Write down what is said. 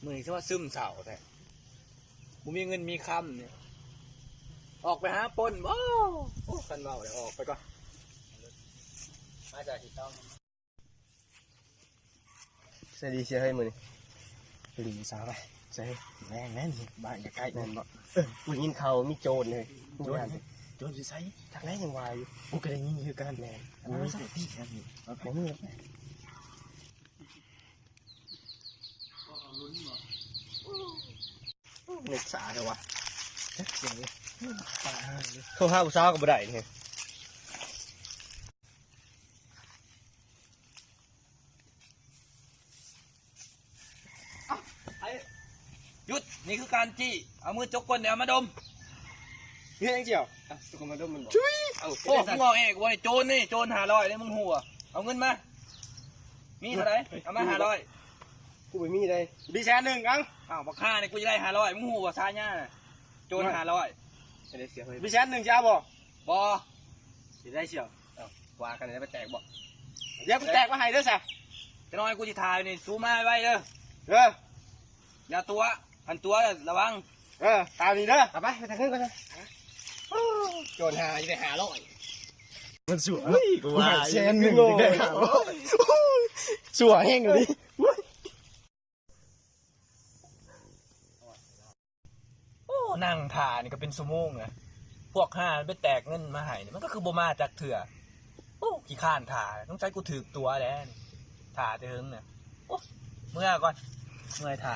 ມື້ນີ້ຄືວ່າຊຶມເສົ້າແທ້ ບໍ່ມີເງິນມີຄຳນີ້ ອອກໄປຫາປົນບໍ? ໂອ້ ຄັນເວົ້າແລ້ວອອກໄປກ່ອນ ມາຈາກທີ່ເກົ່າ. ສະບາຍດີເຊຍເຮີ້ຍ ມື້ນີ້ ໄປຫຼິ້ນສາວໄປ ໃສ? ແມ່ນໆ ບ້ານໃກ້ໆ ແມ່ນບໍ່? ເອີ ກູໄດ້ຍິນຂ່າວມີໂຈນເຮີ້ຍ ໂຈນ ໂຈນຢູ່ໃສ? ຈັກແຫຼະ ຍັງວ່າຢູ່ ກູກໍໄດ້ຍິນຄືກັນ ແມ່ນ ບໍ່ມີສະຕິ ບໍ່ມີ. ເນັດຊ້າແທ້ວະ ໂທຫາຜູ້ສາວກໍບໍ່ໄດ້ນີ້. ຢຸດ! ນີ້ຄືການຈີ້ ເອົາມືຈົກກົ້ນ ແລ້ວເອົາມາດົມ. ເຮັດຫຍັງຈຽວ? ຈົກກົ້ນມາດົມມັນບໍ? ໂອ້ ມຶງອອກເອກເວີຍ ໂຈນນີ້ ໂຈນຫ້າຮ້ອຍເດ້ ມຶງຮູ້ບໍ່? ເອົາເງິນມາ ມີເທົ່າໃດ? ເອົາມາຫ້າຮ້ອຍ. ກູບໍ່ມີເດ້. ມີແສນໜຶ່ງ ເອົ້າ. ອ້າວ ບັກຫ່ານີ້ ກູຈະໄດ້ຫ້າຮ້ອຍ ມຶງຮູ້ບໍ່? ຊາຍາ ໂຈນຫ້າຮ້ອຍ. ມີແສນໜຶ່ງ ຊິເອົາບໍ່? ບໍ່. ຊິໄດ້ສ່ຽວ. ເອົ້າ ວ່າກັນ ໄປແຕກບໍ່? ດຽວກູແຕກມາໃຫ້ເດີຊະ. ຈັກໜ້ອຍກູຊິຖ່າຍນີ້ ສູມາໄວໆເດີ. ເອີ ຢ່າຕົວະ ຄັນຕົວະລະວັງ. ເອີ ຕາມນີ້ເດີ. ເອົາໄປ ໄປແຕກເງິນກ່ອນເດີ. ໂຈນຫາຢູ່ໄດ້ຫ້າຮ້ອຍ. ມັນຊົ່ວ ກູວ່າແສນໜຶ່ງ ຈັ່ງໄດ້ຫ້າຮ້ອຍ ຊົ່ວແຮງອີ່ຫຼີ. ໂອ້ ນັ່ງຖ້ານີ້ກໍເປັນຊົ່ວໂມງນະ ພວກຫ່າໄປແຕກເງິນມາໃຫ້ນີ້ ມັນກໍຄືບໍ່ມາຈັກເທື່ອ. ໂອ້ ຂີ້ຄ້ານຖ້າ ສົງໄສກູຖືກຕົວະແຫຼະ ຖ້າແຕ່ເຫິງນະ. ໂອ້ ເມືອກ່ອນ ເມື່ອຍຖ້າ.